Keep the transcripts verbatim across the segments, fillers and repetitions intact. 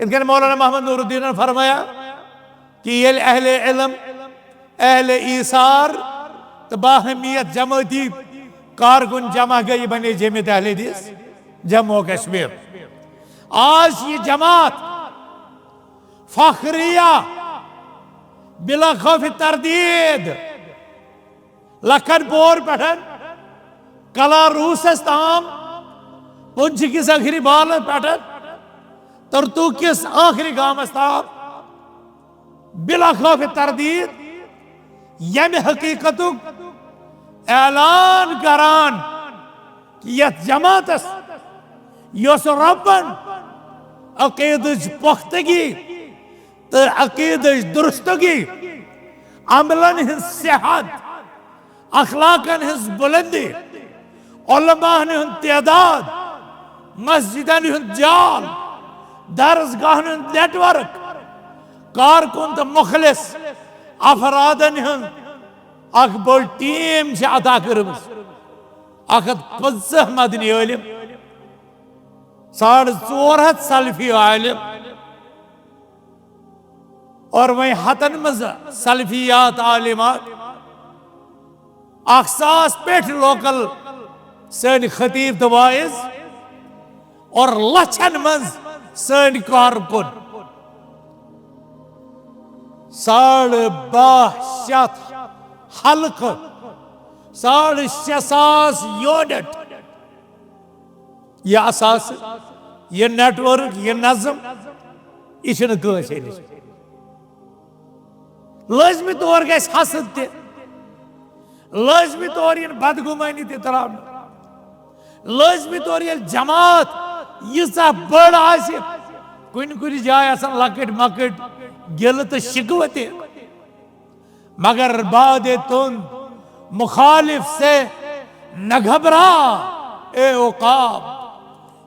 یِتھ کٔنۍ مولانا محمد نور الدینن فرمایا کہ ییٚلہِ اہل علم، اہل ایثار تہٕ باہمیت جماعتی کارکن جمع گٔے، یہِ بنے جماعت اہل حدیث جموں و کشمیر۔ آز چھِ یہِ جماعت فخریہ، بلا خوف تردید، لکھن پور پٮ۪ٹھ کلا روسس تام، پنچ کِس ٲخری بالس پٮ۪ٹھ ترتوک کِس ٲخری گامس تام، بلا خوف تردید ییٚمہِ حقیقتُک اعلان کران کہ یتھ جماعتس یۄس رۄبن عقیدٕچ پختگی تہٕ عقیدٕچ درستگی، عملن ہٕنٛز صحت، اخلاقن ہٕنٛز بلندی، علماہن ہُنٛد تعداد، مسجدن ہُنٛد جال، درس گاہن ہُنٛد نیٹ ورک، کارکن تہٕ مخلص افرادن ہٕنٛز اکھ بٔڑ ٹیم چھِ عطا کٔرمٕژ۔ اکھ ہتھ پٕنٛژٕہ مدنی عٲلم، ساڑ ژور ہتھ سلفی عالم، اور وۄنۍ ہتن منٛز سلفیات عالمات، اکھ ساس پٮ۪ٹھ لوکل سٲنۍ خطیب تہٕ واعظ، اور لچھن منٛز سٲنۍ کارکُن۔ ساڑ باہ شتھ حلقہٕ، ساڑ شےٚ ساس یونٹ، یہِ اثاثہٕ، یہِ نیٹ ورک، یہِ نظم، یہِ چھُنہٕ کٲنٛسے نِش۔ لٲزمی طور گژھِ حسد تہِ، لٲزمی طور یِن بدگُمٲنی تہِ تراونہٕ۔ لٲزمی طور ییٚلہِ جماعت ییٖژاہ بٔڑ آسہِ، کُنہِ کُنہِ جایہِ آسن لۄکٕٹۍ مۄکٕٹۍ گِلہٕ تہٕ شِکوٕ تہِ، مگر بعد تُن مخالف سے نہ گھبرا، اے عقاب،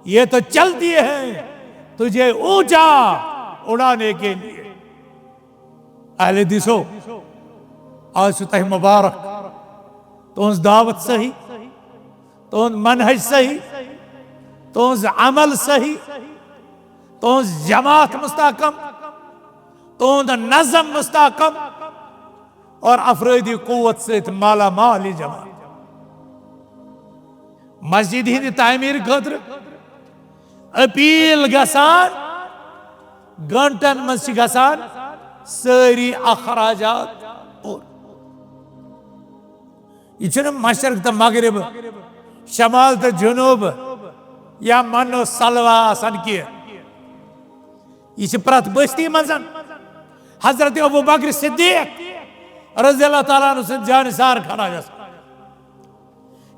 یہ تو چلتی ہے تجھے اونچا اڑانے کے لیے۔ اہل حدیثو، آز چھُ تۄہہِ مبارک۔ تُہنٛز دعوت صحیح، تُہنٛد منہج صحیح، تُہنٛز عمل صحیح، تُہنٛز جماعت مستحکم، تُہنٛد نظم مستحکم، اور افرٲدی قوت سۭتۍ مالا مال یہِ جماعت۔ مسجد ہٕنٛدِ تعمیٖر خٲطرٕ اپیل گژھان، گٲنٹن منٛز چھِ گژھان سٲری اخراجات پوٗرٕ۔ یہِ چھُنہٕ مشرق تہٕ مغرب، شمال تہٕ جنوب یا من و سلوا آسان کینٛہہ۔ یہِ چھِ پرٛٮ۪تھ بستی منٛز حضرت ابو بکر صدیق رضی اللہ تعالیٰ عنہ سٕنٛدۍ جانثار کھڑا گژھان۔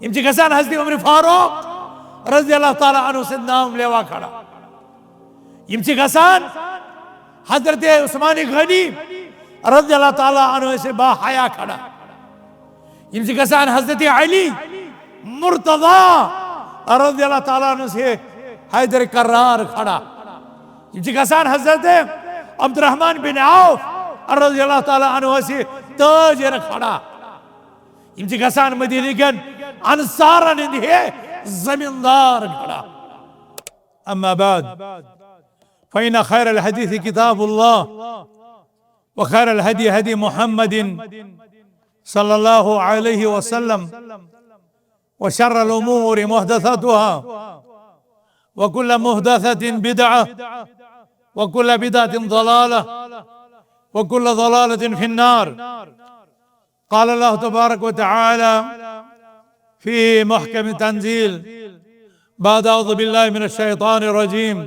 یِم چھِ گژھان حضرت عمر فاروق رضی اللہ تعالیٰ عنہ سٕنٛدۍ نام لیوا کھڑا۔ یِم چھِ گژھان حضرت عثمان غنی رضی اللہ تعالیٰ عنہ سٕنٛدۍ با حیا کھڑا۔ یِم چھِ گژھان حضرت علی مرتضی رضی اللہ تعالیٰ عنہ سٕنٛدۍ حیدر کرار کھڑا۔ یِم چھِ گژھان حضرت عبدالرحمن بن عوف رضی اللہ تعالیٰ عنہ سٕنٛدۍ تاجر کھڑا۔ یِم چھِ گژھان مدیٖنہٕ کٮ۪ن انصارن ہٕنٛدۍ ہے زمیٖندار کھڑا۔ أما بعد، فإن خير الحديث كتاب الله، وخير الهدي هدي محمد صلى الله عليه وسلم، وشر الأمور محدثاتها، وكل محدثة بدعة، وكل بدعة ضلالة، وكل ضلالة في النار. قال الله تبارك وتعالى في محكم التنزيل بعد أعوذ بالله من الشيطان الرجيم،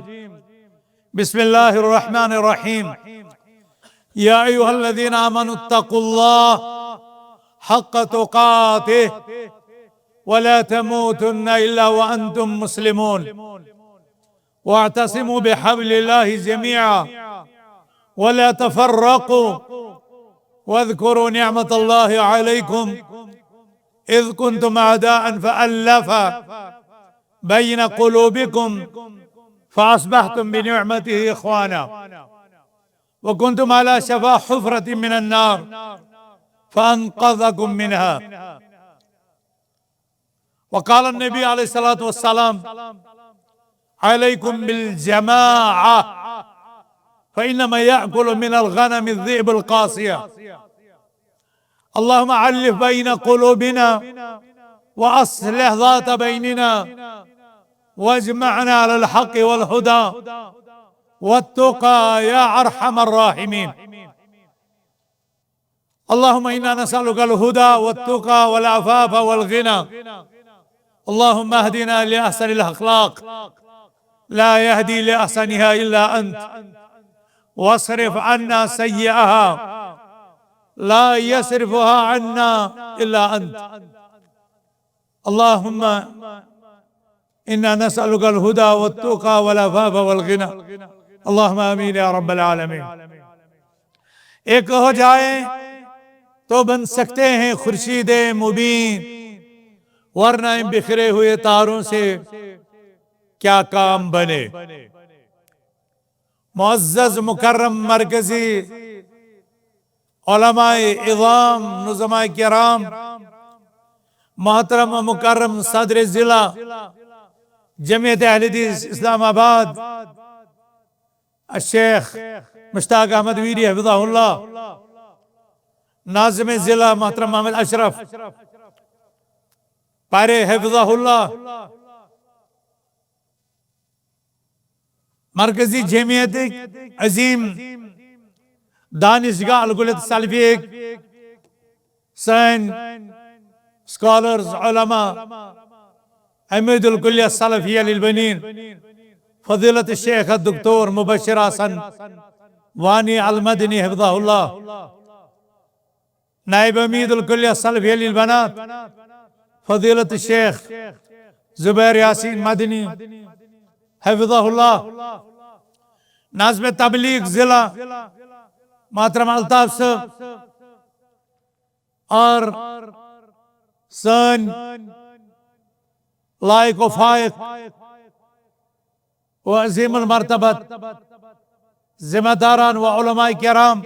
بسم الله الرحمن الرحيم. يا أيها الذين آمنوا اتقوا الله حق تقاته ولا تموتن إلا وأنتم مسلمون. واعتصموا بحبل الله جميعا ولا تفرقوا واذكروا نعمة الله عليكم إذ كنتم أعداء فألف بين قلوبكم فأصبحتم بنعمته إخوانا وكنتم على شفا حفرة من النار فأنقذكم منها. وقال النبي عليه الصلاة والسلام: عليكم بالجماعة. فإنما يأكل من الغنم الذئب القاصية. اللهم ألف بين قلوبنا وأصلح ذات بيننا واجمعنا على الحق والهدى والتقى يا أرحم الراحمين. اللهم إنا نسألك الهدى والتقى والعفاف والغنى. اللهم اهدنا لأحسن الأخلاق، لا يهدي لأحسنها إلا أنت، واصرف عنا سيئها، لا يصرفها عنا إلا أنت. اللهم إنا نسألك الهدى والتقى والعفاف والغنى. اللهم آمين يا رب العالمين. ایک ہو جائیں تو بن سکتے ہیں خورشید مبین، ورنہ ان بکھرے ہوئے تاروں سے کیا کام بنے؟ معزز مکرم مرکزی علماء عظام، نظماء کرام، محترم و مکرم صدر ضلع جمعیت اہل حدیث اسلام آباد، الشیخ مشتاق احمد ویری حفظہ اللہ، ناظم ضلع محترم محمد اشرف پارے حفظہ اللہ، مرکزی جمعیت عظیم دانشگاہ الکلیت سلفیک سین اسکالرز، علماء، عمید الکلیہ سلفیہ للبنین، فضیلت الشیخ الدکتور مبشر حسن وانی المدنی حفظہ اللہ، نائب عمید الکلیہ سلفیہ للبنات، فضیلت الشیخ زبیر یاسین مدنی حفظہ اللہ، ناظم تبلیغ ضلع محترم الطاف صاحب، اور سن لائق و فائق و عظیم المرتبت ذمہ داران و علماء کرام،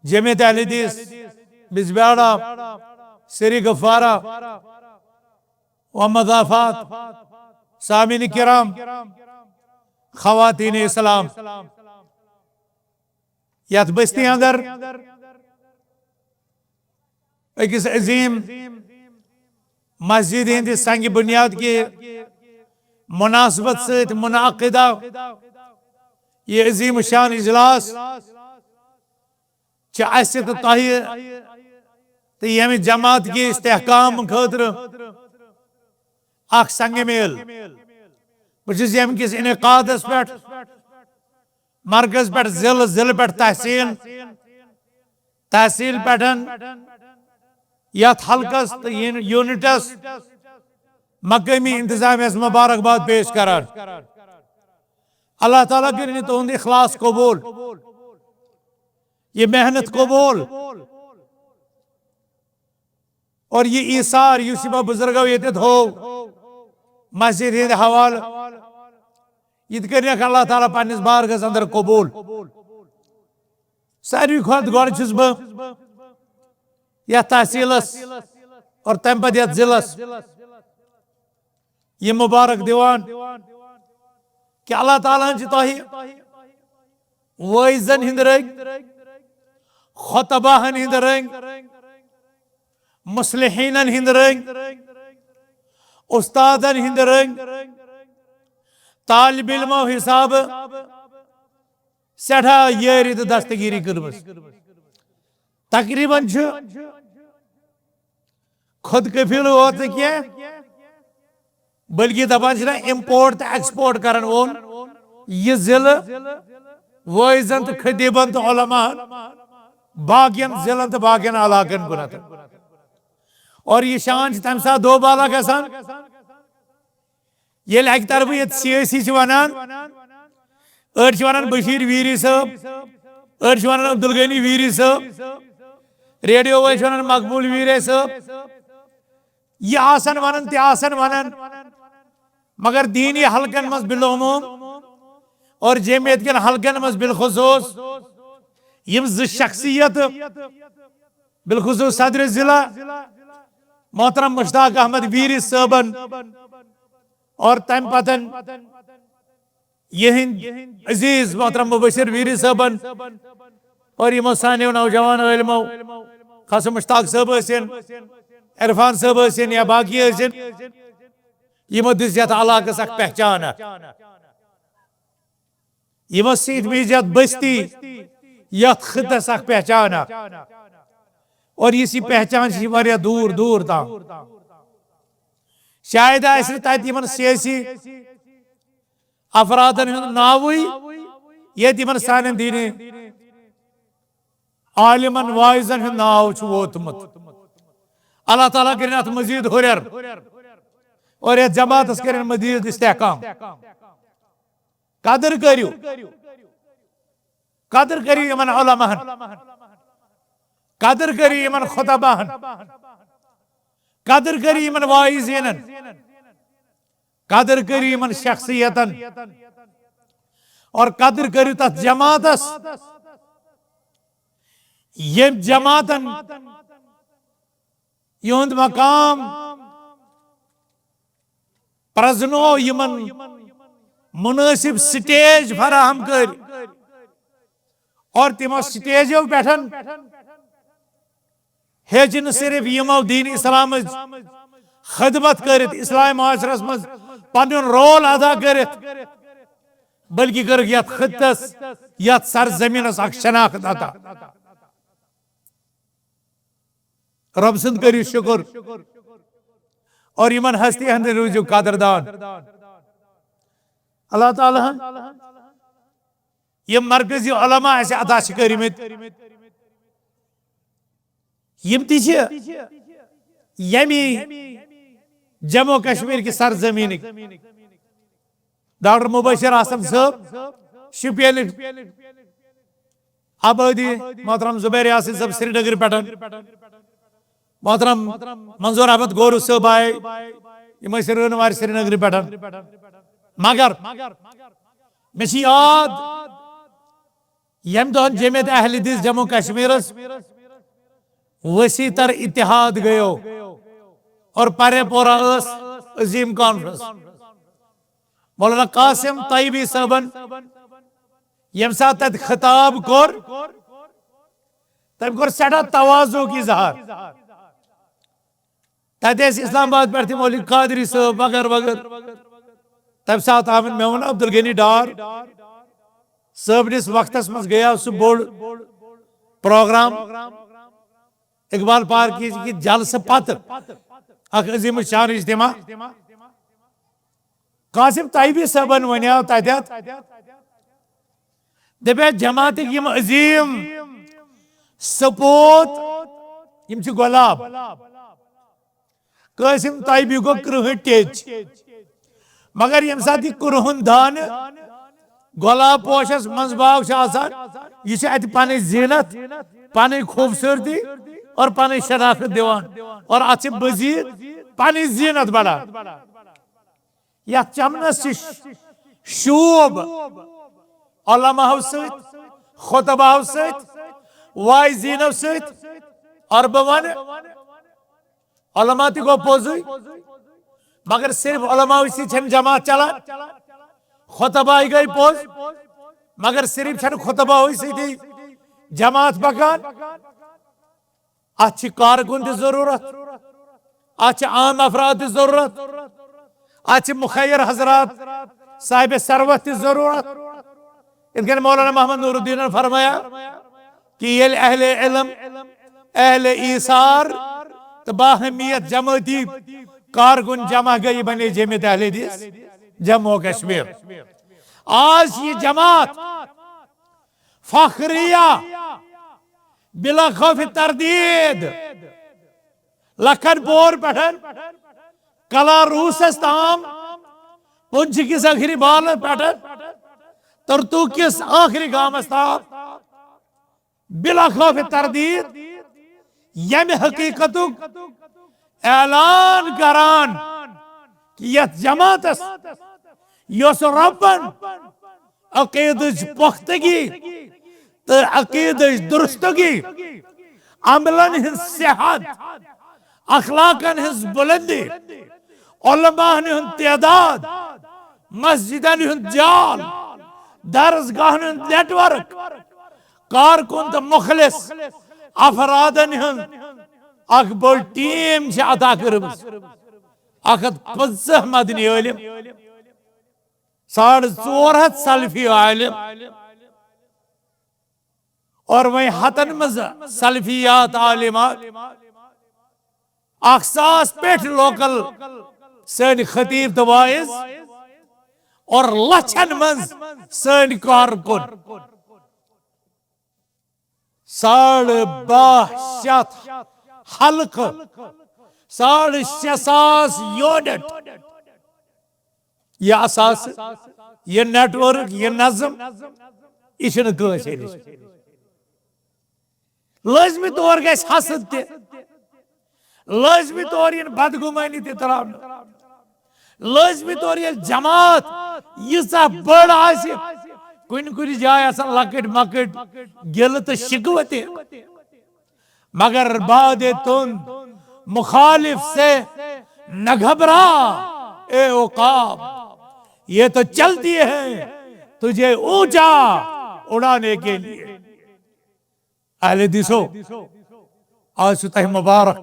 جمعیت اہل حدیث بزبیاڑا، سری گفارہ و مضافات، سامعین کرام، خواتین اسلام، یتھ بستی اندر أکِس عظیم مسجد ہٕنٛدِ سنگ بنیاد کہِ مناسبت سۭتۍ منعقدہ یہِ عظیم شان اجلاس چھِ اسہِ تہٕ تۄہہِ تہٕ ییٚمہِ جماعت کہِ استحکام خٲطرٕ اکھ سنگ میل۔ بہٕ چھُس ییٚمہِ کِس انعقادس پٮ۪ٹھ مرکز پٮ۪ٹھ ضلعہٕ، ضلعہٕ پٮ۪ٹھ تحصیل، تحصیل پٮ۪ٹھ یتھ حلقس تہٕ یِن-، یونٹس مقٲمی انتظامیہ مبارکباد پیش کران۔ اللہ تعالیٰ کٔرِنۍ تُہُنٛد اخلاص قبول، یہِ محنت قبول۔ اور یہِ ایثار یُس یِمو بُزرگو ییٚتٮ۪تھ ہوو مسجد ہٕنٛدِ حوالہٕ، یہِ تہِ کٔرِنَکھ اللہ تعالیٰ پننِس بارگاہس اندر قبول۔ ساروی کھۄتہٕ گۄڈٕ چھُس بہٕ یتھ تحصیلس اور تمہِ پتہٕ یتھ ضلعس یہِ مبارک دِوان کہِ اللہ تعالیٰ ہن چھِ تۄہہِ وٲعظن ہٕنٛدۍ رٔنگۍ، خطباہن ہٕنٛدۍ رٔنگۍ، مصلحینن ہٕنٛدۍ رٔنگۍ، استادن ہٕنٛدۍ رٔنگۍ، طالب علمو حسابہٕ سٮ۪ٹھاہ یٲری تہٕ دستگیری کٔرمٕژ۔ تقریباً چھُ خود کفیل یوت نہٕ کینٛہہ، بلکہ دپان چھِ نہ، امپورٹ تہٕ ایکسپورٹ کرن وول یہِ ضلعہٕ وٲعظن تہٕ خطیبن تہٕ علماہن باقین ضلعن تہٕ باقین علاقن کُنتھ۔ اور یہِ شان چھِ تمہِ ساتہٕ دوبالا گژھان، ییٚلہِ اکہِ طرفہٕ ییٚتہِ سیٲسی چھِ ونان، أڑۍ چھِ ونان بشیر ویری صٲب، أڑۍ چھِ ونان عبدالغنی ویری صٲب، ریڈیو وٲلۍ چھِ ونان مقبول ویری صٲب۔ یہِ آسن ونان، تہِ آسن ونان، مگر دینی حلقن منٛز بالعموم اور جمعیت کٮ۪ن حلقن منٛز بالخصوص یِم زٕ شخصیت، بالخصوص صدر ضلع محترم مشتاق احمد ویری صٲبن اور تمہِ پتن یہند عزیز محترم مبشر ویری صٲبن اور یِمو سانیو نوجوان عٲلمو، خاص مشتاق صٲب ٲسِن، عرفان صٲب ٲسِن یا باقی ٲسِن، یِمو دِژ یتھ علاقس اکھ پہچان اکھ۔ یِمو سۭتۍ میٖج یتھ بستی، یتھ خطس اکھ پہچان اکھ۔ اور یُس یہِ پہچان چھِ، یہِ واریاہ دوٗر دوٗر تام۔ شاید آسہِ نہٕ تتہِ یِمن سیٲسی افرادن ہُنٛد ناوٕے، ییٚتہِ یِمن سانٮ۪ن دیٖنی عالمن واعظن ہُنٛد ناو چھُ ووتمُت۔ اللہ تعالیٰ کٔرِن اتھ مزید ہُرٮ۪ر اور یتھ جماعتس کٔرِن مزید استحکام۔ قدر کٔرِو، قدر کٔرِو یِمن علماہن، قدر کٔرِو یِمن خطباہن، قدر کٔرِو یِمن واعظینن، قدر کٔرِو یِمن شخصیتن، اور قدر کٔرِو تتھ جماعتس، ییٚمۍ جماعتن یِہُنٛد مقام پرزنو، یِمن مناسب سٹیج فراہم کٔر اور تِمو سٹیجو پٮ۪ٹھ ہیٚچھ نہٕ صرف یِمو دین اسلامٕچ خدمت کٔرِتھ، اسلام معاشرس منٛز پنُن رول ادا کٔرِتھ، بلکہ کٔرٕکھ یتھ خطس، یتھ سرزمینس اکھ شناخت عطا۔ رب سُنٛد کٔرِو شُکر اور یِمن ہستی ہٕنٛدۍ روٗزِو قدردان۔ اللہ تعالیٰ ہن یِم مرکزی علماء اَسہِ عطا چھِ کٔرمٕتۍ، یِم تہِ چھِ ییٚمی جموں کشمیر کہِ سرزمینٕکۍ۔ ڈاکٹر مبشر احسن صٲب شُپینٕکۍ، آبادی محترم زبیر یاسین صٲب سرینگر پٮ۪ٹھ، محترم منظور احمد گورو صٲب آئے، یِم ٲسۍ رٲنوارِ سرینگر پٮ۪ٹھ۔ مگر مےٚ چھِ یاد، ییٚمہِ دۄہن جمعیت اہل حدیث جموں کشمیرس وسیع تر اتحاد گٔیو اور پرے پورہ ٲس عظیم کانفرنس۔ مولانا قاسم طیبی صٲبن ییٚمہِ ساتہٕ تتہِ خطاب کوٚر، تٔمۍ کوٚر سٮ۪ٹھاہ تواضعُک اظہار۔ تتہِ ٲسۍ اسلام آباد پٮ۪ٹھ تہِ مولوی قادری صٲب وغٲرٕ وغٲرٕ۔ تمہِ ساتہٕ آمٕتۍ، مےٚ ووٚن عبدالغنی ڈار صٲبنِس وقتس منٛز گٔیاو سُہ بوٚڑ پروگرام اقبال پارکہِ کہِ جلسہٕ پتہٕ اکھ عظیم الشان اجتماع۔ قاسم طیبی صٲبن ونیاو تتٮ۪تھ، دپے جماعتٕکۍ یِم عظیم سپوت، یِم چھِ گۄلاب۔ قاسم طیبی گوٚو کرٛہُن ٹیٚچ، مگر ییٚمہِ ساتہٕ یہِ کرٛہُن دانہٕ گۄلاب پوشس منٛز باغ چھُ آسان، یہِ چھُ اتہِ پنٕنۍ زینت، پنٕنۍ خوبصورتی اور پنٕنۍ شناخت دِوان اور اتھ چھِ مزید پنٕنۍ زینت بڑان۔ یتھ چمنس چھِ شوب علماہو سۭتۍ، خطباہو سۭتۍ، واعظینو سۭتۍ۔ اور بہٕ ونہٕ، علماء تہِ گوٚو پوٚزُے، مگر صرف علماء سۭتۍ چھنہٕ جماعت چلان۔ خطباہٕے گٔے پوٚز، مگر صرف چھنہٕ خطباہٕے سۭتی جماعت پکان۔ اتھ چھِ کارکن تہِ ضرورت، اتھ چھِ عام افراد تہِ ضرورت، اتھ چھِ مخیر حضرات صاحب ثروت تہِ ضرورت۔ یِتھ کٔنۍ مولانا محمد نور الدینن فرمایا کہ ییٚلہِ اہل علم، اہل ایثار تہٕ باہمیت جماعتی کارکن جمع گٔیہِ، بنے جمعیت اہل حدیث جموں و کشمیر۔ آز چھِ یہِ جماعت فخریہ بلا خوف تردید لکھن پور پٮ۪ٹھ کلا روسس تام، پنچ کِس ٲخری بالس پٮ۪ٹھ ترتوک کِس ٲخری گامس تام بلا خوف تردید ییٚمہِ حقیقتُک اعلان کران کہ یتھ جماعتس یۄس رۄبن عقیدٕچ پختگی تہٕ عقیدٕچ درستگی، عملن ہٕنٛز صحت، اخلاقن ہٕنٛز بلندی، علماہن ہُنٛد تعداد، مسجدن ہُنٛد جال، درس گاہن ہُنٛد نیٹ ورک، کارکُن تہٕ مخلص افرادن ہٕنٛز اکھ بٔڑ ٹیم چھِ عطا کٔرمٕژ۔ اکھ ہتھ پٕنٛژٕہ مدنی عٲلم، ساڑ ژور ہتھ سلفی عالم، اور وۄنۍ ہتن منٛز سلفیات عالمات، اکھ ساس پٮ۪ٹھ لوکل سٲنۍ خطیب تہٕ واعظ، اور لچھن منٛز سٲنۍ کارکُن۔ ساڑ باہ شتھ حلقہٕ، ساڑ شےٚ ساس یونٹ، یہِ اثاثہٕ، یہِ نیٹ ورک، یہِ نظم، یہِ چھُنہٕ کٲنٛسے نِش۔ لٲزمی طور گژھِ حسد تہِ، لٲزمی طور یِن بدگُمٲنی تہِ تراونہٕ۔ لٲزمی طور ییٚلہِ جماعت ییٖژاہ بٔڑ آسہِ، کُنہِ کُنہِ جایہِ آسن لۄکٕٹۍ مۄکٕٹۍ گِلہٕ تہٕ شِکوٕ تہِ، مگر بعد تُند مخالف سے نہ گھبرا اے عقاب، یہ تو چلتی ہے تجھے اونچا اڑانے کے لیے۔ اہل حدیثو، آز چھُ تۄہہِ مبارک۔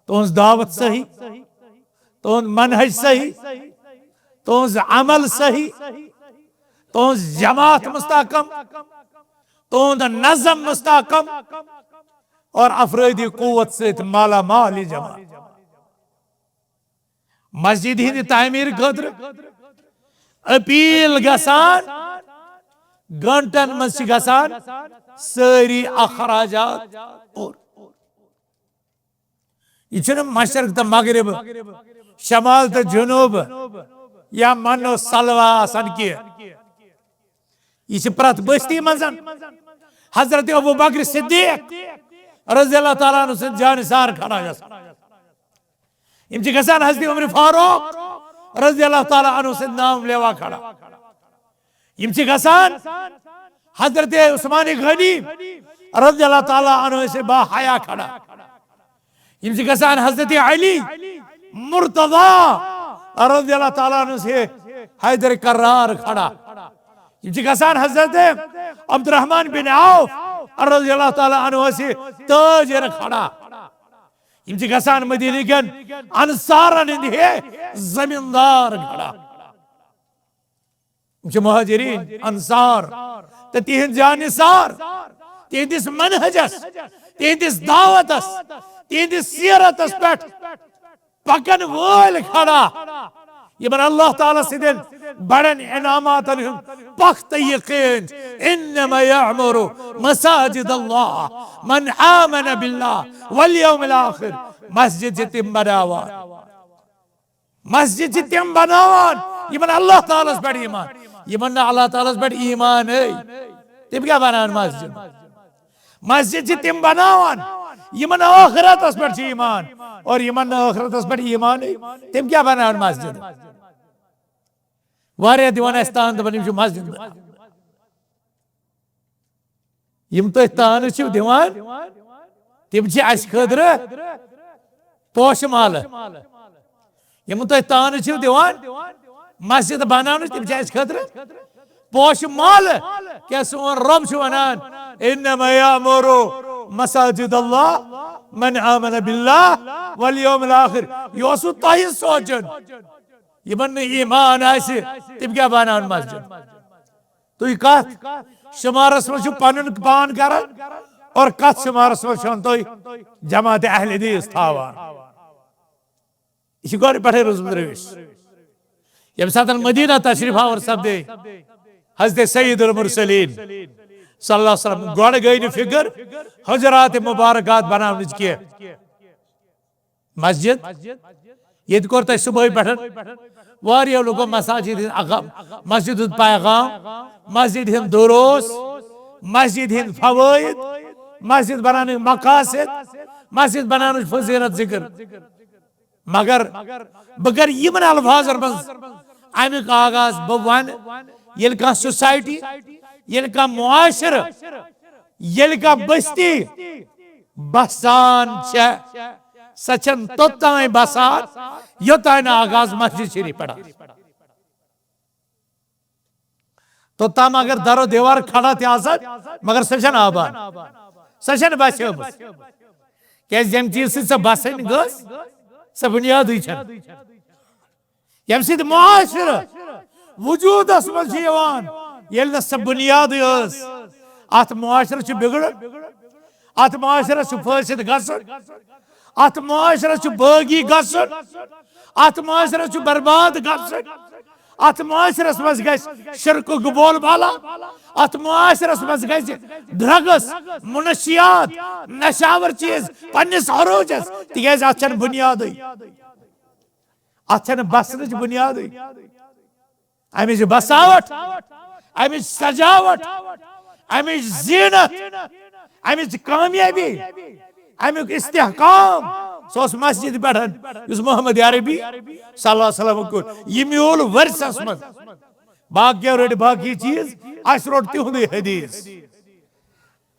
تُہنٛز دعوت صحیح، تُہنٛد منہج صحیح، تُہنٛز عمل صحیح، تُہنٛز جماعت مستحکم، تُہنٛد نظم مستحکم، اور افرادی قوت سۭتۍ مالا مال یہِ جماعت۔ مسجد ہٕنٛدِ تعمیٖر خٲطرٕ اپیل گژھان، گھنٹن منٛز چھِ گژھان سٲری اخراجات اور۔ یہِ چھُنہٕ مشرق تہٕ مغرب، شمال تہٕ جنوب یا من و سلوا آسان کینٛہہ۔ یہِ چھِ پرٛٮ۪تھ بستی منٛز حضرت ابو بکر صدیق رضی اللہ تعالیٰ عنہ سٕنٛدۍ جانثار کھڑا گژھان۔ یِم چھِ گژھان حضرت عمر فاروق رضی اللہ تعالیٰ عنہ سٕنٛدۍ نام لیوا کھڑا۔ یِم چھِ گژھان حضرت عثمان غنی رضی اللہ تعالیٰ عنہ سٕنٛدۍ با حیا کھڑا۔ یِم چھِ گژھان حضرت علی مرتضی رضی اللہ تعالیٰ عنہ سٕنٛدۍ حیدر کرار کھڑا۔ یِم چھِ گژھان حضرت عبدالرحمان بن عوف رضی اللہ تعالیٰ عنہ سٕنٛدۍ تاجر کھڑا۔ یِم چھِ گژھان مدیٖنہٕ کٮ۪ن انصارن ہٕنٛدۍ ہے زمیٖندار کھڑا۔ یِم چھِ مہاجرین، انصار تہٕ تِہنٛدۍ جانثار، تِہنٛدِس منہجس، تِہنٛدِس دعوتس، تِہنٛدِس سیرتس پٮ۪ٹھ پکن وٲلۍ کھڑا، یِمن اللہ تعالیٰ سٕنٛدٮ۪ن بڑٮ۪ن انعاماتن ہُنٛد پختہٕ یقین چھُ۔ انما یعمر مساجد اللہ من آمن باللہ والیوم الاخر۔ مسجد چھِ تِم بناوان، مسجد چھِ تِم بناوان یِمن اللہ تعالیٰ ہس پٮ۪ٹھ ایمان، یِمن نہٕ اللہ تعالیٰ ہس پٮ۪ٹھ ایمان ہے، تِم کیٛاہ بناون مسجد؟ مسجد چھِ تِم بناوان یِمن ٲخرتس پٮ۪ٹھ چھُ ایمان، اور یِمن نہٕ ٲخرتس پٮ۪ٹھ ایمان ہے، تِم کیٛاہ بناون مسجد؟ واریاہ دِوان اَسہِ تان، دَپان، یِم چھِ مسجد بناوان۔ یِم تُہۍ تانہٕ چھِو دِوان، تِم چھِ اَسہِ خٲطرٕ پوشہٕ مالہٕ۔ یِم تُہۍ تانہٕ چھِو دِوان مسجد بناونٕچ، تِم چھِ اَسہِ خٲطرٕ پوشہٕ مالہٕ۔ کیٛاہ سون رۄب چھُ وَنان، "انما یعمر مساجد اللہ من آمن باللہ والیوم الاخر"؟ یہِ اوسوٕ تۄہہِ سونٛچُن۔ یِمن نہٕ ایمان آسہِ، تِم کیٛاہ بناون مسجد؟ تُہۍ کتھ شمارس منٛز چھِو پنُن پان کران اور کتھ شمارس منٛز چھِو تُہۍ جماعت اہل حدیث تھاوان؟ یہِ چھِ گۄڈٕ پٮ۪ٹھے روٗزمٕژ رٔوِش۔ ییٚمہِ ساتہٕ مدینہ تشریف آور سپدے حضرت سید المرسلین صلی اللہ علیہ وسلم، گۄڈٕ گٔے نہٕ فکر حجرات مبارکات بناونٕچ کینٛہہ۔ مسجد، ییٚتہِ کوٚر تۄہہِ صبحٲے پٮ۪ٹھ واریاہو لوٗکو مساجد ہٕنٛز اکھ، مسجد ہُنٛد پیغام، مسجد ہُنٛد دروس، مسجد ہٕنٛدۍ فوٲیِد، مسجد بناونٕکۍ مقاصد، مسجد بناونٕچ فضیلت ذکر۔ مگر بہٕ کرٕ یِمن الفاظن منٛز اَمیُک آغاز۔ بہٕ وَنہٕ، ییٚلہِ کانٛہہ سوسایٹی، ییٚلہِ کانٛہہ معاشرٕ، ییٚلہِ کانٛہہ بستی بسان چھےٚ، سۄ چھَنہٕ توٚتام بسان، یوٚتام نہٕ آغاز مسجد شریف پٮ۪ٹھ آسہِ۔ توٚتام اگر در و دیوار کھڑا تہِ آسن، مگر سۄ چھنہٕ آباد، سۄ چھنہٕ بسیمٕژ۔ کیازِ ییٚمہِ چیٖز سۭتۍ سۄ بسٕنۍ گٔژھ، سۄ بُنیادٕے چھنہٕ۔ ییٚمہِ سۭتۍ معاشرٕ وجوٗدس منٛز چھُ یِوان، ییٚلہِ نہٕ سۄ بُنیادٕے ٲس۔ اتھ معاشرس چھُ بِگڑُن، اتھ معاشرس چھُ فٲسد گژھُن، اتھ معاشرس چھُ بٲغی گژھُن، اتھ معاشرس چھُ برباد گژھُن، اتھ معاشرس منٛز گژھِ شرکُک بول بالا، اتھ معاشرس منٛز گژھِ ڈرگس، منشیات، نشاور چیز پننِس عروجس، تِکیازِ اتھ چھنہٕ بُنیادٕے۔ اتھ چھنہٕ بسنٕچ بُنیادٕے۔ امِچ بساوٹ، امِچ سجاوٹ، امِچ زینت، امِچ کامیٲبی، امیُک استحکام، سُہ اوس مسجد پٮ۪ٹھ، یُس محمد عربی صلی اللہ علیہ وسلم کوٚر۔ یہِ میوٗل ورثس منٛز۔ باقیو رٔٹۍ باقی چیٖز، اسہِ روٚٹ تِہُنٛدُے حدیث۔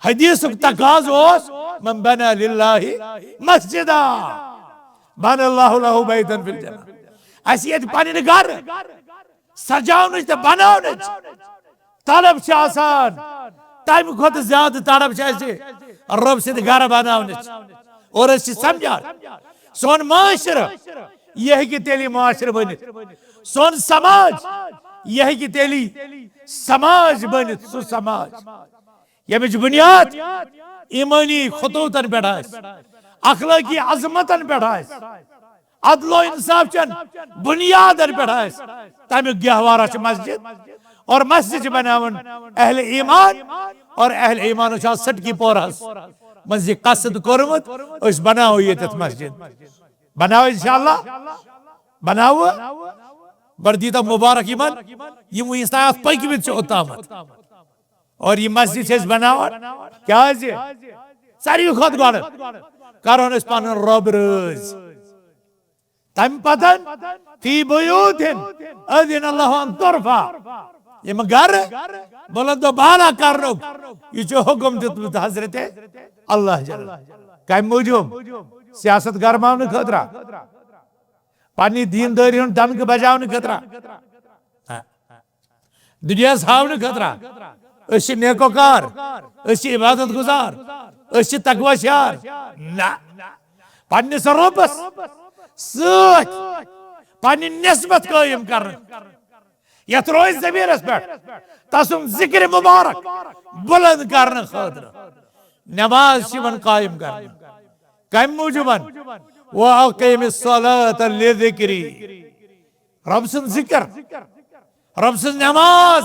حدیثُک تقاضہٕ اوس، "من بنى لله مسجدا بنى الله له بيتا في الجنة۔" اسہِ ییٚتہِ پنٕنۍ گرٕ سجاونٕچ تہٕ بناونٕچ طلب چھِ آسان، تمہِ کھۄتہٕ زیادٕ طلب چھِ اسہِ رۄب سٕنٛدِ گرٕ بناونٕچ۔ اور أسۍ چھِ سمجھان، سون معاشرٕ، یہِ ہیٚکہِ تیٚلی معاشرٕ بٔنِتھ، سون سماج، یہِ ہیٚکہِ تیٚلی سماج بٔنِتھ، سُہ سماج ییٚمِچ بُنیاد ایمٲنی خطوطن پٮ۪ٹھ آسہِ، اخلٲقی عظمتن پٮ۪ٹھ آسہِ، عدل و انصاف چن بُنیادن پٮ۪ٹھ آسہِ، تمیُک گہوارہ چھِ مسجد۔ اور مسجد چھِ بناوان اہل ایمان، اور اہل ایمان چھِ آز سٹکی پورہس منٛز یہِ قصد کوٚرمُت، أسۍ بناوو ییٚتٮ۪تھ مسجد، بناوو انشاءاللہ، بناوو۔ گۄڈٕ دیٖتو مُبارک یِمن، یِم وٕنیُس تام اتھ پٔکۍمٕتۍ چھِ اوٚتامتھ۔ اور یہِ مسجد چھِ أسۍ بناوان۔ کیازِ؟ ساروی کھۄتہٕ گۄڈٕ کرون أسۍ پنُن رۄب رٲضۍ۔ تمہِ پتن فی بیوتن اذن اللہ ان ترفع، یِم گرٕ بلند و بالا کرنُک، یہِ چھُ حکم دیُتمُت حضرت اللہ جل۔ کمہِ موٗجوٗب؟ سیاست گرماونہٕ خٲطرٕ، پننہِ دیندٲری ہُنٛد ڈنکہٕ بجاونہٕ خٲطرٕ۔ دُنیاہس ہاونہٕ خٲطرٕ۔ أسۍ چھِ نیکوکار، أسۍ چھِ عبادت گزار، أسۍ چھِ تقوی شار۔ نہ، پننِس رۄبس سۭتۍ پننہِ نسبت قٲیِم کرنہٕ، یتھ روزِ ضمیرس پٮ۪ٹھ تسُنٛد ذکر مبارک بلند کرنہٕ خٲطرٕ نماز چھِ یِوان قٲیِم کرنہٕ۔ کمہِ موٗجوٗبن؟ "وَأَقِمِ الصَّلَاةَ لِذِكْرِي"۔ رۄب سُنٛد ذکر، رۄب سٕنٛز نماز،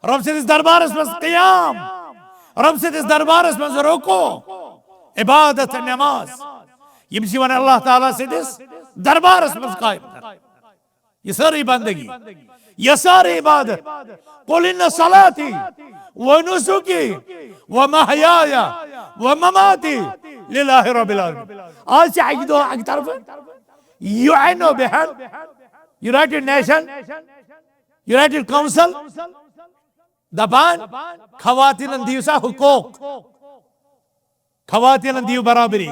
رۄب سٕنٛدِس دربارس منٛز قیام، رۄب سٕنٛدِس دربارس منٛز رکوع، عبادت، نماز، یِم چھِ یِوان اللہ تعالیٰ سٕنٛدِس دربارس منٛز قٲیِم کرنہٕ۔ یہِ سٲرٕے بندگی، یہِ سٲرٕے عبادت۔ "قُلْ إِنَّ صَلَاتِي وَنُسُكِي وَمَحْيَايَ وَمَمَاتِي لِلَّهِ رَبِّ الْعَالَمِينَ۔" آز چھِ اکہِ دۄہ اکہِ طرفہٕ یو این او بیہان، یونائٹڈ نیشن، یونائٹڈ کونسل، دپان خواتینن دِیِو سا حقوق، خواتینن دِیِو برابری۔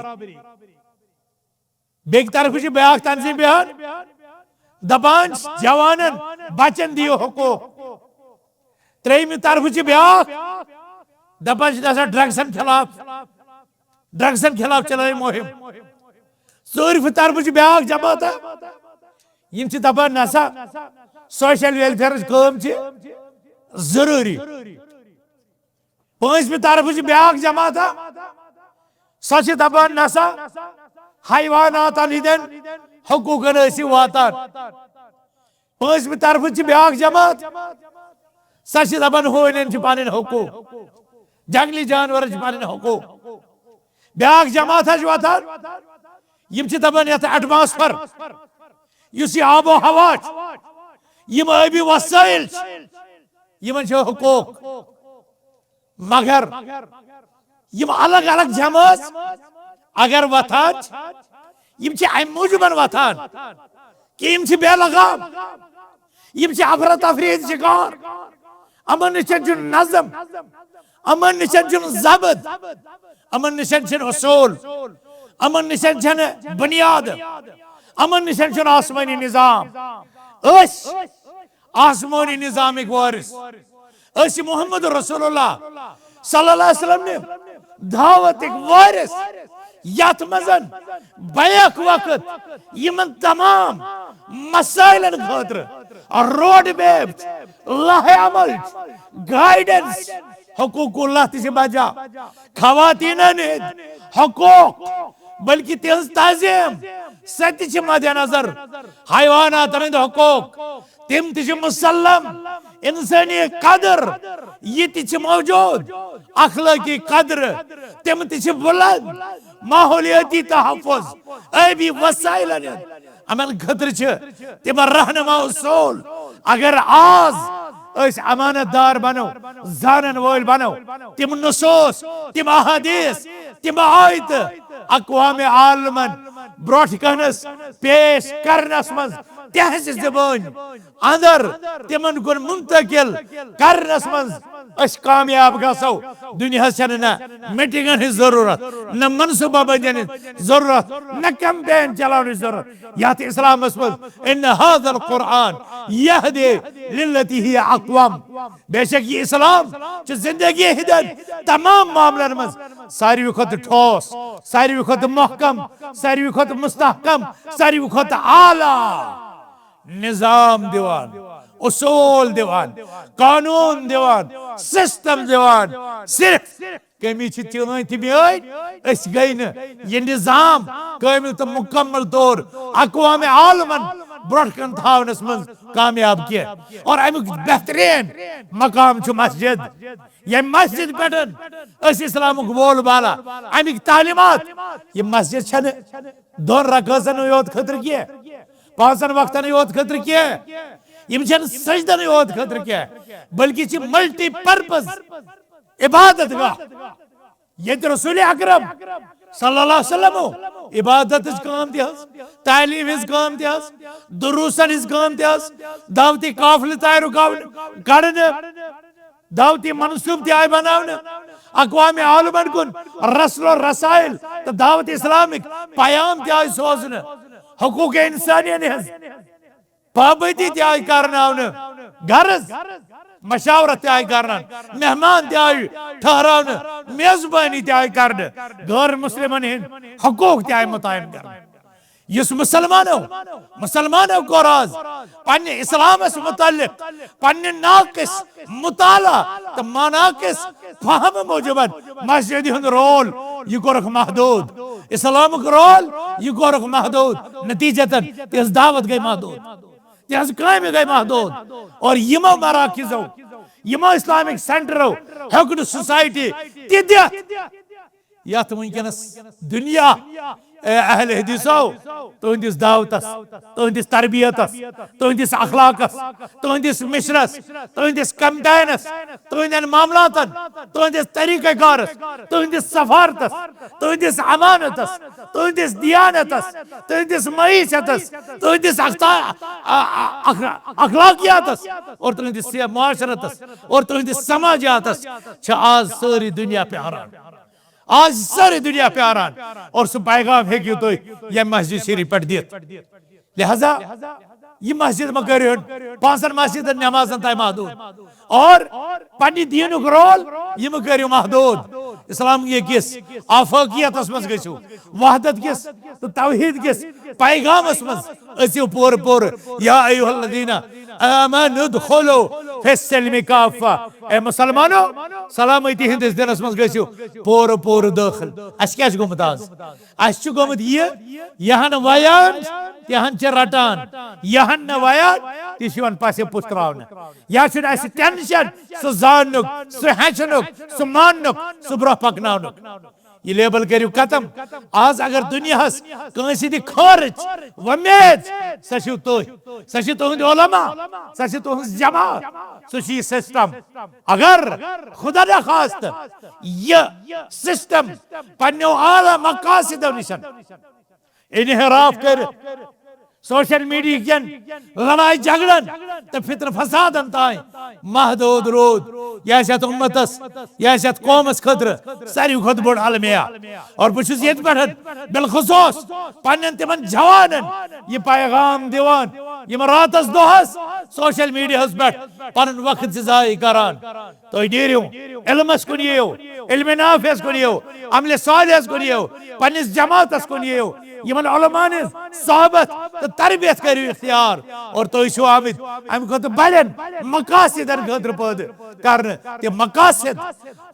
بیٚکہِ طرفہٕ چھِ بیٛاکھ تنظیٖم بیہان، دپان چھِ جوانن، بچن دِیِو حقوق۔ ترٛیٚیِمہِ طرفہٕ چھِ بیٛاکھ، دپان چھِ نسا ڈرگسن خلاف، ڈرگسن خلاف چلٲیِو مُہِم۔ ژوٗرِمہِ طرفہٕ چھِ بیٛاکھ جماعت، یِم چھِ دپان نسا سوشل ویلفیئرٕچ کٲم چھِ ضروٗری۔ پٲنٛژمہِ طرفہٕ چھِ بیٛاکھ جماعت، سۄ چھِ دپان نسا حیواناتن ہٕنٛدٮ۪ن حقوٗقن ٲسِو واتان۔ پٲنٛژمہِ طرفہٕ چھِ بیٛاکھ جماعت، سۄ چھِ دپان ہونٮ۪ن چھِ پنٕنۍ حقوٗق، جنگلی جانورن چھِ پنٕنۍ حقوٗق۔ بیٛاکھ جماعت حظ چھِ وۄتھان، یِم چھِ دپان یتھ ایٹماسفیر، یُس یہِ آب و ہوا چھُ، یِم ٲبی وسٲیِل چھِ، یِمن چھِ حقوٗق۔ مگر یِم الگ الگ جمٲژ اگر وۄتھان چھِ، یِم چھِ امہِ موٗجوٗبن وۄتھان کہِ یِم چھِ بے لگام، یِم چھِ افراتفری ہٕنٛدۍ شکار، یِمن نِش چھُنہٕ نظم، یِمن نِش چھُنہٕ ضبط، یِمن نِش چھُنہٕ اصوٗل، یِمن نِش چھُنہٕ بُنیاد، یِمن نِش چھُنہٕ آسمٲنی نظام۔ أسۍ آسمٲنی نظامٕکۍ وٲرث۔ أسۍ چھِ محمد رسول اللہ صلی اللہ علیہ وسلم نہِ دعوتٕکۍ وٲرث، یتھ منٛز بیک وقت یِمن تمام مسائلن خٲطرٕ روڈ میپ، لائحہ عمل، گائیڈنس، حقوق اللہ تہِ چھِ بجا، خواتینن ہٕنٛدۍ حقوق، بلکہ تہنٛز تعظیم، سۄ تہِ چھِ مد نظر، حیواناتن ہٕنٛدۍ حقوق، تِم تہِ چھِ مسلم، انسٲنی قدر، یہِ تہِ چھِ موجود، اخلٲقی قدر، تِم تہِ چھِ بلند، ماحولیٲتی تحفظ، آبی وسائلن ہُنٛد، یِمن خٲطرٕ چھِ تِم رہنما اصول۔ اگر آز أسۍ امانت دار بنو، زانن وٲلۍ بنو، تِم نصوص، تِم احادیث، تِم آیتہٕ اقوام عالمن برونٛٹھ کنس پیش کرنس منٛز تہنٛزِ زبٲنۍ اندر تِمن کُن منتقل کرنس منٛز أسۍ کامیاب گژھو۔ دُنیاہس چھنہٕ نہ میٹنگن ہٕنٛز ضروٗرت، نہ منصوبہ بندین ہٕنٛز ضروٗرت، نہ کیمپین چلاونٕچ ضروٗرت۔ یتھ اسلامس منٛز، ان هذا القرآن يهدي للتي هي اقوم، بے شک یہ اسلام چھُ زندگی ہٕنٛدٮ۪ن تمام معاملن منٛز ساروی کھۄتہٕ ٹھوس، ساروی کھۄتہٕ محکم، ساروی کھۄتہٕ مستحکم، ساروی کھۄتہٕ اعلیٰ نظام دِوان، اصوٗل دِوان، قانوٗن دِوان، سسٹم دِوان۔ صرف کمی چھِ چٲنۍ تہٕ میٲنۍ، أسۍ گٔے نہٕ یہِ نظام کٲمل تہٕ مکمل طور اقوام عالمن برونٛٹھ کن تھاونس منٛز کامیاب کینٛہہ۔ اور امیُک بہترین مقام چھُ مسجد۔ ییٚمہِ مسجد پٮ۪ٹھ أسۍ اسلامُک بول بالا، امیِکۍ تعلیمات، یہِ مسجد چھنہٕ دۄن رکٲژن یوت خٲطرٕ کینٛہہ، پانٛژن وقتن یوت خٲطرٕ کینٛہہ، یِم چھنہٕ سجدن یوت خٲطرٕ کینٛہہ، بلکہِ چھِ ملٹی پرپز عبادت گاہ، ییٚتہِ رسول اکرم صلی اللہ علیہ وسلم عبادت ہٕنٛز کٲم تہِ ٲس، تعلیٖم ہٕنٛز کٲم تہِ ٲس، دروسن ہٕنٛز کٲم تہِ ٲس، دعوتی قافلہٕ تہِ آیہِ رُکاونہٕ، کڑنہٕ، دعوتی منصوبہٕ تہِ آیہِ بناونہٕ، اقوام عالمن کُن رسل و رسائل تہٕ دعوت اسلامٕکۍ پیام تہِ آیہِ سوزنہٕ، حقوق انسانین ہٕنٛز پابندی تہِ آیہِ کرناونہٕ، غرض مشاورت تہِ آیہِ کرنہٕ، مہمان تہِ آیہِ ٹھہراونہٕ، میزبانی تہِ آیہِ کرنہٕ، غٲر مسلمن ہٕنٛدۍ حقوق تہِ آیہِ متعین کرنہٕ۔ یُس مسلمانو، مسلمانو کوٚر آز پننہِ اسلامس متعلق پننہِ ناقص مطالعہ تہٕ ناقص فہم موجوبن مسجد ہُنٛد رول، یہِ کوٚرُکھ محدود۔ اسلامُک رول، یہِ کوٚرُکھ محدود۔ نتیجتاً تِہنٛز دعوت گٔے محدود، تِہنٛز کامہِ گٔے محدود۔ اور یِمو مراکزو، یِمو اسلامک سینٹرو ہیوٚک نہٕ سوسائٹی تہِ دِتھ یتھ وٕنکیٚنس دُنیا، اے اہل حدیثو، تُہنٛدِس دعوتس، تُہنٛدِس تربیتس، تُہنٛدِس اخلاقس، تُہنٛدِس مشنس، تُہنٛدِس کیمپینس، تُہنٛدٮ۪ن معاملاتن، تُہنٛدِس طریقہ کارس، تُہنٛدِس سفارتس، تُہنٛدِس امانتس، تُہنٛدِس دیانتس، تُہنٛدِس معیشتس، تُہنٛدِس اختا-، ا-، ا-، اخ-، اخلاقیاتس اور تُہنٛدِس معاشرتس اور تُہنٛدِس سماجیاتس چھِ آز سٲری دُنیا پیاران۔ آز چھِ سٲری دُنیا پیاران اور سُہ پیغام ہیٚکِو تُہۍ ییٚمہِ مسجد شریف پٮ۪ٹھ دِتھ۔ لہذا یہِ مسجد مہ کٔرِو پانٛژن مسجدن نمازن تام محدود اور پننہِ دیٖنُک رول یہِ مہ کٔرِو محدود۔ اسلام کِس آفٲقیتس منٛز گٔژھِو، وحدت کِس تہٕ توحید کِس پیغامس منٛز أژِو پوٗرٕ پوٗرٕ۔ یا ایھا الذین آمنوا ادخلوا فی السلم کافہ۔ اے مسلمانو، سلامتی ہٕنٛدِس دِنس منٛز گٔژھِو پوٗرٕ پوٗرٕ دٲخل۔ اسہِ کیٛاہ چھُ گوٚمُت آز؟ اسہِ چھُ گوٚمُت یہِ، یہِ ہن ویان، تہِ ہن چھِ رٹان، یہِ ہن نہٕ ویان، تہِ چھِ یِوان پسہِ پُتراونہٕ۔ یا چھُنہٕ اسہِ ٹینشن سُہ زاننُک، سُہ ہیٚچھنُک، سُہ ماننُک، سُہ برونٛہہ پکناونُک۔ یہِ لیبل کٔرِو ختم۔ آز اگر دُنیاہس کٲنٛسہِ تہِ خٲرٕچ وۄمید، سۄ چھِو تُہۍ، سۄ چھِ تُہنٛدۍ علماء، سۄ چھِ تُہنٛز جماعت، سُہ چھُ یہِ سسٹم۔ اگر خدا نخواستہ یہِ سسٹم پننیو اعلیٰ مقاصدو نِش انحراف کٔرِتھ سوشل میڈیا کٮ۪ن لڑایہِ جھگڑن تہٕ فتنہٕ فسادن تام محدود روٗد، یہِ آسہِ اتھ امتس، یہِ آسہِ اتھ قومس خٲطرٕ ساروی کھۄتہٕ بوٚڑ المیہ۔ اور بہٕ چھُس ییٚتہِ پٮ۪ٹھ بالخصوص پننٮ۪ن تِمن جوانن یہِ پیغام دِوان، یِم راتس دۄہس سوشل میڈیاہس پٮ۪ٹھ پنُن وقت چھِ ضایع کران۔ تُہۍ نیٖرِو، علمس کُن یِیِو، علم نافعس کُن یِیِو، عمل صالحس کُن یِیِو، پننِس جماعتس کُن یِیِو، یِمن علماءن ہٕنٛز صحبت تہٕ تربیت کٔرِو اختیار۔ اور تُہۍ چھِو آمٕتۍ امہِ کھۄتہٕ بڑٮ۪ن مقاصدن خٲطرٕ پٲدٕ کرنہٕ۔ تِم مقاصد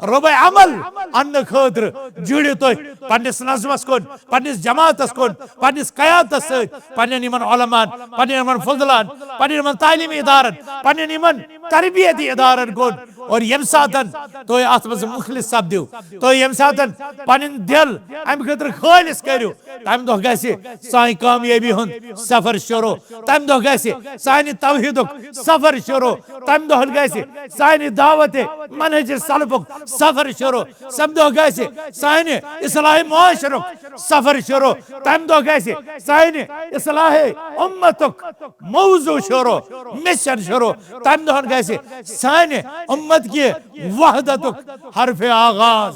ربع عمل اننہٕ خٲطرٕ جُڑِو تُہۍ پننِس نظمس کُن، پننِس جماعتس کُن، پننِس قیادتس سۭتۍ، پننٮ۪ن یِمن علماءن، پننٮ۪ن یِمن فضلن، پننٮ۪ن یِمن تعلیمی ادارن، پننٮ۪ن یِمن تربیتی ادارن کُن۔ اور ییٚمہِ ساتن تُہۍ اتھ منٛز مخلص سپدِو، تُہۍ ییٚمہِ ساتن پنٕنۍ دل امہِ خٲطرٕ خٲلص کٔرِو، تمہِ دۄہ گژھِ سانہِ کامیٲبی ہُنٛد سفر شروع۔ تمہِ دۄہ گژھِ سانہِ توحیدُک سفر شروع۔ تمہِ دۄہ گژھِ سانہِ دعوت منہج سلفُک سفر شروع۔ تمہِ دۄہ گژھِ سانہِ اصلاح معاشرُک سفر شروع۔ تمہِ دۄہ گژھِ سانہِ اصلاح امتُک موضوع شروع، مشن شروع۔ تمہِ دۄہن گژھِ سانہِ امت کہِ وحدتُک حرف آغاز۔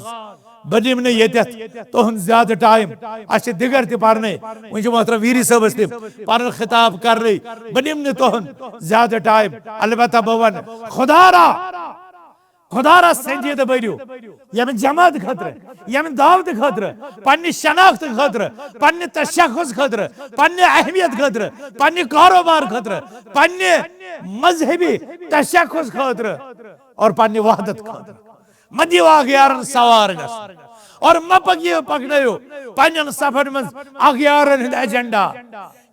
بہٕ نِمہٕ نہٕ ییٚتٮ۪تھ تُہُنٛد زیادٕ ٹایم۔ اَسہِ چھِ دِگر تہِ پَرنَے۔ وۄنۍ چھُ محترم ویری صٲبَس تہِ پَنُن خطاب کَرنَے۔ بہٕ نِمہٕ نہٕ تُہُنٛد زیادٕ ٹایم۔ البتہ بہٕ وَنہٕ، خۄدا را، خۄدا را سنجیدٕ بٔرِو۔ ییٚمہِ جماعت خٲطرٕ، ییٚمہِ دعوتہٕ خٲطرٕ، پننہِ شناخت خٲطرٕ، پننہِ تشخص خٲطرٕ، پننہِ اہمیت خٲطرٕ، پننہِ کاروبار خٲطرٕ، پننہِ مذہبی تشخص خٲطرٕ اور پننہِ وحدت خٲطرٕ۔ مہ دِیِو اغیارن سوار گژھنہٕ۔ اور مہ پکیو، پکنٲیِو پننٮ۪ن صفن منٛز اغیارن ہُنٛد ایجنڈا،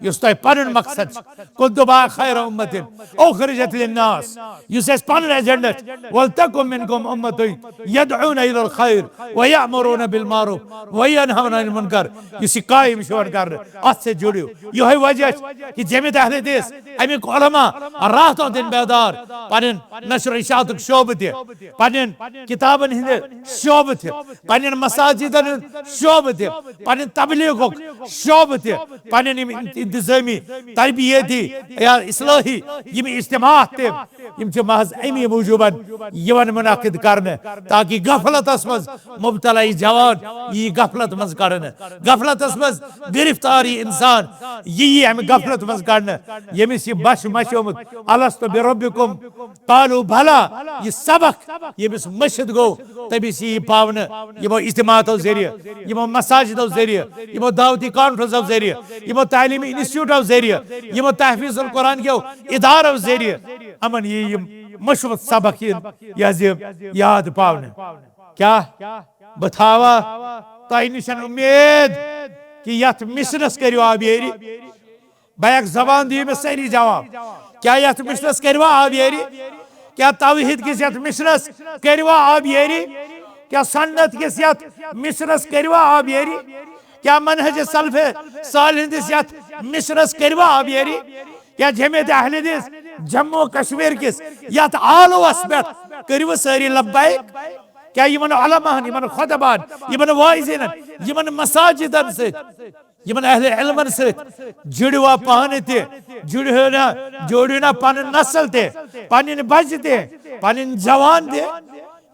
یُس تۄہہِ پنُن مقصد چھُ۔ کنتم خیر امت اخرجت للناس، یُس اَسہِ پنُن ایجنڈا چھُ۔ ولتکن منکم امۃ یدعون الی الخیر ویأمرون بالمعروف وینہون عن المنکر۔ یُس یہِ قائم چھُ یِوان کرنہٕ، اتھ سۭتۍ جُڑِو۔ یِہوٚے وجہ چھُ کہ جمعیت اہل حدیث، امیُک علماء راتوں دن بیدار، پنٕنۍ نشر و اشاعتُک شعبہٕ تہِ، پننٮ۪ن کتابن ہٕنٛدِ شعبہٕ تہِ، پننٮ۪ن مساجدن ہُنٛد شعبہٕ تہِ، پننہِ تبلیغُک شعبہٕ تہِ، پننٮ۪ن یِم انت-، انتظٲمی، تربیتی یا اصلاحی یِم اجتماعات تہِ، یِم چھِ محض امی موٗجوٗبن یِوان منعقد کرنہٕ، تاکہ غفلتس منٛز مبتلا یہِ جوان یی غفلت منٛز کڑنہٕ، غفلتس منٛز گرفتار یہِ انسان یی امہِ غفلت منٛز کڑنہٕ، ییٚمِس یہِ بش مشیومُت الست بربکم قالوا بلی، یہِ سبق ییٚمِس مٔشِتھ گوٚو، تٔمِس یی یہِ پاونہٕ یِمو اجتماعاتو ذٔریعہٕ، یِمو مساجدو ذٔریعہٕ، یِمو دعوتی کانفرنسو ذٔریعہٕ، یِمو تعلیمی انسٹیٹیوٹو ذٔریعہٕ، یِمو تحفیظ القرآن کیو ادارو ذٔریعہٕ۔ یِمن یی یِم مٔشِتھ سبق یِن، یہِ حظ یہِ یاد پاونہٕ۔ کیٛاہ بہٕ تھاوا تۄہہِ نِش امید کہِ یتھ مشنس کٔرِو آبیٲری؟ بہٕ ہیٚکہٕ زبان دِیِو مےٚ سٲری جواب۔ کیٛاہ یتھ مشنس کٔرِوا آبیٲری؟ کیٛاہ توحید کِس یتھ مشنس کٔرِوا آبیٲری؟ کیٛاہ سنت کِس یتھ مشنس کٔرِوا آبیٲری؟ کیٛاہ منہج سلف صالح ہٕنٛدِس یتھ مشنس کٔرِوا آبیٲری؟ کیٛاہ جمعیت اہل حدیث جموں و کشمیر کِس یتھ آلوس پٮ۪ٹھ کٔرِو سٲری لبیک؟ کیٛاہ یِمن علماہن، یِمن خطباہن، یِمن واعظینن، یِمن مساجدن سۭتۍ، یِمن اہل علمن سۭتۍ جُڑِوا پانہٕ تہِ، جُڑِو نا، جُڑِو نا پنُن نسل تہِ، پنٕنۍ بچہِ تہِ، پنٕنۍ جوان تہِ،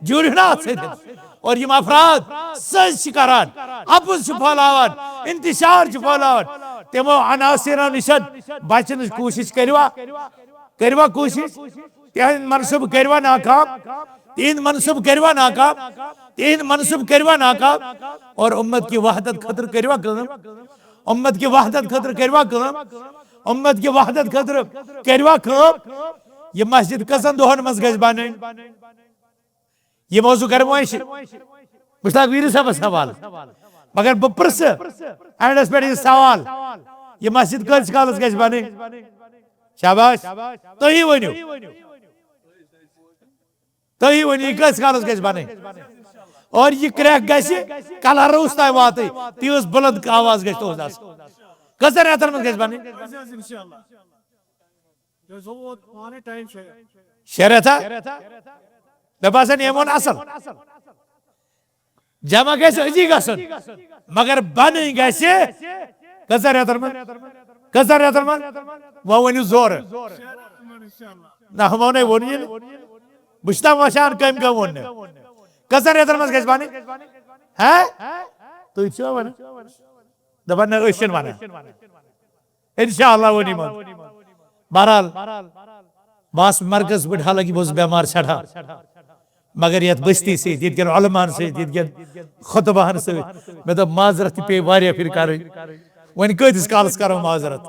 جُڑِو نا اتھ سۭتۍ۔ اور یِم افراد سٲزی چھِ کران، اپُز چھِ پھٔہلاوان، انتشار چھِ پھٔہلاوان، تِمو عناصرو نِش بچنٕچ کوٗشش کٔرِوا، کٔرِوا کوٗشش، تِہنٛدۍ منصوٗبہٕ کٔرِوا ناکام، تِہنٛدۍ منصوٗبہٕ کٔرِوا ناکام، تِہنٛدۍ منصوٗبہٕ کٔرِوا ناکام، اور امت کی وحدت خٲطرٕ کٔرِوا کٲم، امت کی وحدت خٲطرٕ کٔرِوا کٲم، امت کی وحدت خٲطرٕ کٔرِوا کٲم۔ یہِ مسجد کٔژن دۄہن منٛز گژھِ بنٕنۍ؟ یہِ موضوع کرٕ وۄنۍ شِ-، بہٕ چھُس ویٖر صٲبس حوالہٕ، مگر بہٕ پرژھٕ اینڈس پٮ۪ٹھ یہِ سوال، یہِ مسجد کۭتِس کالس گژھِ بنٕنۍ؟ شاباش، تُہی ؤنِو۔ تُہی ؤنِو، یہِ کۭتِس کالس گژھِ بنٕنۍ؟ اور یہِ کرٛٮ۪کھ گژھِ کلہٕ روٗس تام واتٕنۍ، تیٖژ بُلند آواز گژھِ تُہنٛز آسٕنۍ۔ کٔژن رٮ۪تن منٛز گژھِ بنٕنۍ؟ یہِ حظ گوٚو ووت پانَے ٹایم شےٚ۔ شےٚ رٮ۪تھ ہا؟ مےٚ باسان، أمۍ ووٚن اَصٕل۔ جمع گژھِ أزی گژھُن، مگر بنٕنۍ گژھِ کٔژَن رٮ۪تَن منٛز؟ کٔژَن رٮ۪تَن منٛز؟ وۄنۍ ؤنِو زورٕ۔ شےٚ رٮ۪تَن منٛز اِنشاءاللہ۔ نہ، ہُمو نے ووٚن یہِ نہٕ۔ بہٕ چھُس نا وَشان، کٔمۍ کٔمۍ ووٚن نہٕ؟ کٔژَن رٮ۪تَن منٛز گژھِ بنٕنۍ؟ ہہ؟ تُہۍ چھِوا وَنان؟ دَپان نہ، أسۍ چھِنہٕ وَنان۔ اِنشاءاللہ ووٚن یِمو۔ بہرحال، بہٕ آس مرکز پٮ۪ٹھ، حالانکہ بہٕ اوسُس بٮ۪مار سٮ۪ٹھاہ، مگر یتھ بستی سۭتۍ، ییٚتہِ کٮ۪ن علماہن سۭتۍ، ییٚتہِ کٮ۪ن خطباہن سۭتۍ، مےٚ دوٚپ معذرت تہِ پیٚیہِ واریاہ پھِرِ کرٕنۍ۔ وۄنۍ کۭتِس کالس کرو معذرت؟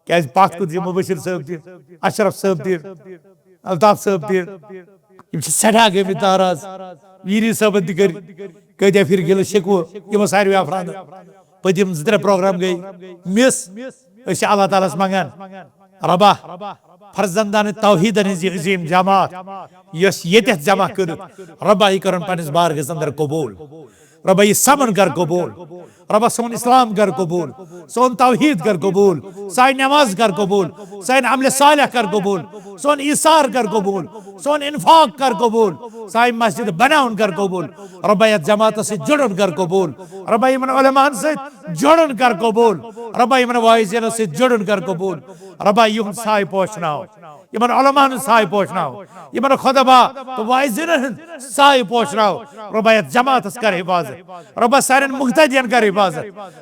کیازِ پتھ کُن چھِ مبشر صٲب تہِ، اشرف صٲب تہِ، الطاف صٲب تہِ، یِم چھِ سٮ۪ٹھاہ گٔمٕتۍ ناراض۔ ویری صٲبن تہِ کٔرۍ کۭتیاہ پھِرِ گِلہٕ شِکوٕ یِمو ساروٕے افرادن۔ پٔتِم زٕ ترٛےٚ پروگرام گٔے مِس۔ أسۍ چھِ اللہ تعالیٰ ہس منٛگان، رۄبا، فرزندان توحیدن ہٕنٛز یہِ عظیٖم جماعت، یۄس ییٚتٮ۪تھ جمع کٔرٕتھ، رۄبا، یہِ کرُن پننِس بارگاہس اندر قبول۔ رۄبا، یہِ سمن کر قبول۔ رۄبا، سون اسلام کر قبول، سون توحید کر قبول، سانہِ نماز کر قبول، سانہِ عمل صالح کر قبول، سون ایثار کر قبول، سون انفاق کر قبول، سانہِ مسجد بناوُن کر قبول۔ رۄبا، یتھ جماعتس سۭتۍ جُڑُن کر قبول۔ رۄبا، یِمن علماہن سۭتۍ جُڑُن کر قبول۔ رۄبا، یِمن واعظینس سۭتۍ جُڑُن کر قبول۔ رۄبا، یِہُنٛد سایہِ پوشناو، یِمن علماہن ہُنٛد سایہِ پوشناو، یِمن خطبا تہٕ واعظینن ہُنٛد سایہِ پوشناو۔ رۄبا، یتھ جماعتس کر حفاظت۔ رۄبا، سانٮ۪ن مقتدین کر حفاظت۔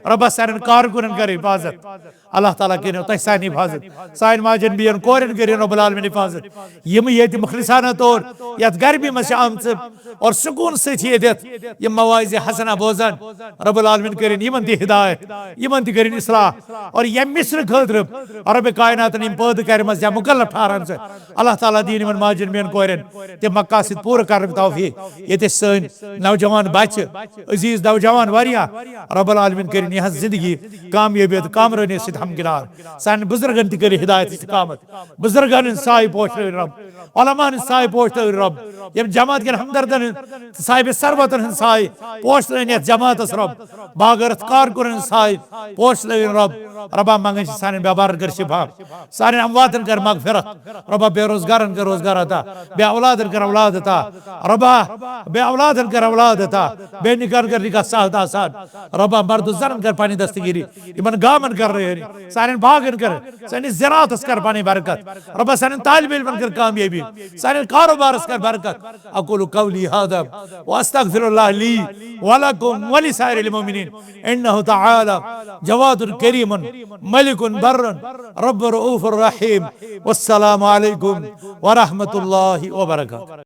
رۄبا، سانٮ۪ن کارکنن کر حفاظت۔ اللہ تعالیٰ کٔرِو تۄہہِ سانہِ حفاظت، سانہِ ماجن بیٚین کورٮ۪ن کٔرِو رب العالمین حفاظت۔ یِم ییٚتہِ مخلصانہ طور یتھ گرمی منٛز چھِ آمژٕ اور سکوٗن سۭتۍ چھِ ییٚتٮ۪تھ یِم مواعظ حسنہ بوزان، رب العالمین کٔرِن یِمن تہِ ہدایت، یِمن تہِ کٔرِن اصلاح۔ اور ییٚمہِ مصرٕ خٲطرٕ رب کائناتن یِم پٲدٕ کرِمژ یا مکلف ٹھہران چھِ، اللہ تعالیٰ دِیِن یِمن ماجن بیٚین کورٮ۪ن تہِ مقاصد پوٗرٕ کرنُک توفیق۔ ییٚتہِ چھِ سٲنۍ نوجوان بچہِ، عزیز نوجوان واریاہ، رب العالمین کٔرِن یِہنٛز زندگی کامیٲبی تہٕ کامرٲنی سۭتۍ ہمکنار۔ سانٮ۪ن بُزرگن تہِ کٔرِو ہدایت استقامت، بُزرگن ہٕنٛز سایہِ پوشنٲوِن رب، علماہن ہٕنٛز سایہِ پوشنٲوِن رب، یِم جماعت کٮ۪ن ہمدردن ہٕنٛز تہٕ صاحب ثروتن ہٕنٛز سایہِ پوشنٲوِن یتھ جماعتس رب، باغٲرتھ کارکنن ہٕنٛز سایہِ پوشنٲوِن رب۔ ربا، منگان چھِ سانٮ۪ن بٮ۪مارن کٔر شفا، سانٮ۪ن امواتن کر مغفرت۔ ربا، بے روزگارن کر روزگار عطا، بے اولادن کر اولاد عطا۔ ربا، بے اولادن کر اولاد عطا، بے نکاحن کر نکاح سعادت آسان۔ ربا، مرد و زنن کر پننہِ دستگیری، یِمن گامن کر رٲہنی، سانٮ۪ن باغن کر، سٲنِس زراعتس کر پنٕنۍ برکت۔ ربا، سانٮ۪ن طالب علمن کر کامیٲبی، سانٮ۪ن کاروبارس کر برکت۔ اقول قولی هذا واستغفر الله لي ولكم ولسائر المؤمنين انه تعالى جواد كريم ملك بر رب رؤوف رحيم۔ والسلام عليكم ورحمة الله وبركاته۔